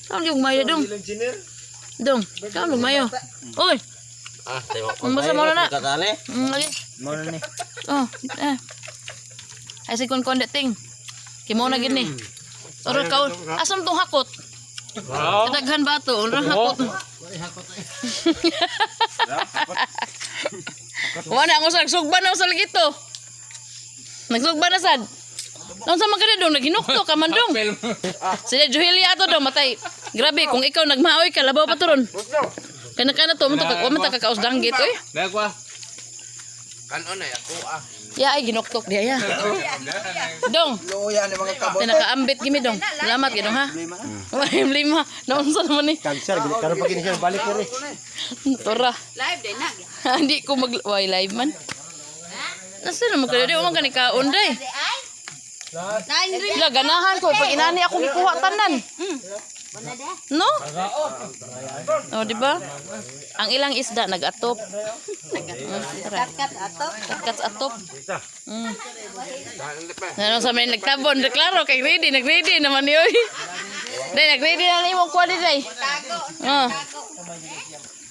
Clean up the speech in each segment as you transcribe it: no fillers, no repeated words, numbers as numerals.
Kaon yung mayo, dong. Dong, kaon yung mayo. Oy, Ah, tayo. ang basta mo na na. Katane. Lagi. Mo na ni. Oh, eh. Ay si kon kon ting. Kimo na gini. Oro kaon. Asam tong hakot? Kadaghan ba to? Oro hakot. Wala ang usag sugba na usag to. Nagsugba na sad. Unsa man kada dong naghinukto ka man dong. Sila Juhilia ato dong matay. Grabe kung ikaw nagmaoy ka labaw pa to ron. Kana kana to mo to kag wa man ta kakaos danggit oy. Dagwa. Kanon ay ako ah. Ya ay ginuktok diya ya. Dong. Luya ni mga kabot. Pinakaambit gimi dong. Salamat gid dong ha. Wala lima. Naunsa naman ni. Cancer gid karon pag siya balik diri. Tora. Live din na. Hindi ko mag why live man. Nasa naman kayo di man kani kaon day. La ganahan ko pag inani ako gikuha tanan. No? Oh, di ba? Ang ilang isda nagatop. Katkat ato. Katkat atop. Ano sa may nagtabon, klaro kay ready, nag-ready naman ni oy. Day nag-ready na nimo kuha di day. Oh.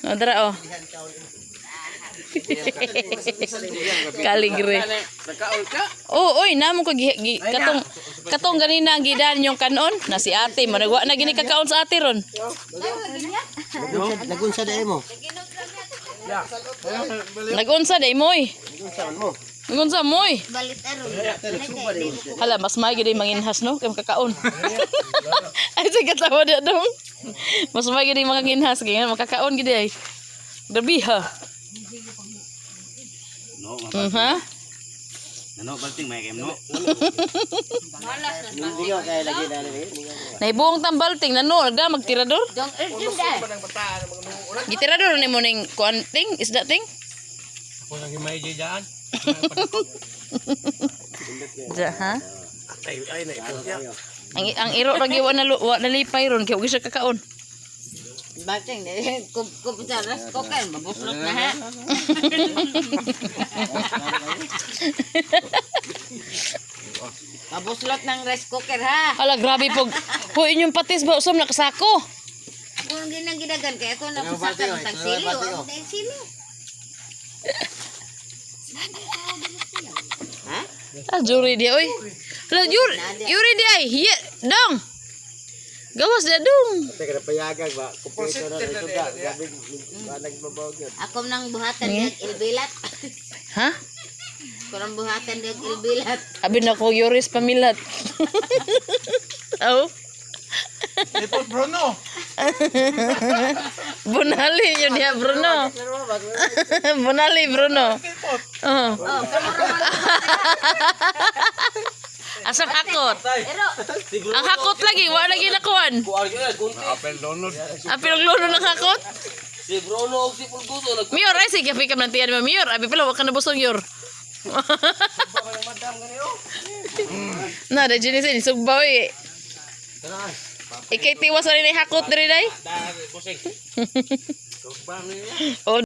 Oh, dara oh. Kaligre. Nakaol ka? Oh, oy, namo ko gi, gi, katong katong ganina ang gidan yung kanon na si ate, managwa na gini kakaon sa ate ron. Nagunsa dai mo. Nagunsa day moy. Nagunsa man mo. Nagunsa moy. Balit aron. Hala, mas may gid manginhas no kay makakaon. Ay sige tawa dia dong. Mas may gid manginhas kay makakaon gid ay. Grabe ha. No, Ha? Nano balting may kem no. Hindi ka kay lagi na ni. Naibuong tambalting nano nagda magtirador. Dong urgent dai. Gitirador ni mo ning kuan ting isda ting. Ako lagi may jijaan. Ja ha. Ay ay na ito. Ang iro lagi wa na wa nalipay ron kay og siya kakaon. Balting eh kum kum sa ras ko kay mabuslot na ha. Mabuslot ng rice cooker ha. Hala grabe pog. Hoy inyong patis ba usom nakasako. Kung ginagidagan kay ako na pusakan ang tagsili o ang sili. Ha? Ah, juri dia oy. Hala juri, yuri dia ay. Ye, dong. Gawas dia dong. Teka na payagag ba. Kompleto na ito ga. Gabi ba nagbabaw gyud. Ako nang buhatan diag ilbilat. Ha? Ako nang buhatan diag ilbilat. Abi na ko Yoris pamilat. Oh. Report Bruno. Bunali yun niya Bruno. Bunali Bruno. Oh. Oh, kamo Asang hakot. Ang hakot lagi, wa lagi nakuan. Kuan gyud kunti. Apel Donald. Apil ang luno ng hakot. Si Bruno og si Pulguso nag Miyor ay sige pikam ng tiyan mo Miyor. Abi pala wa ka nabusog yor. Na, da jini sin sugba oy. Ikay tiwas rin ay hakot diri day. busing. Oh,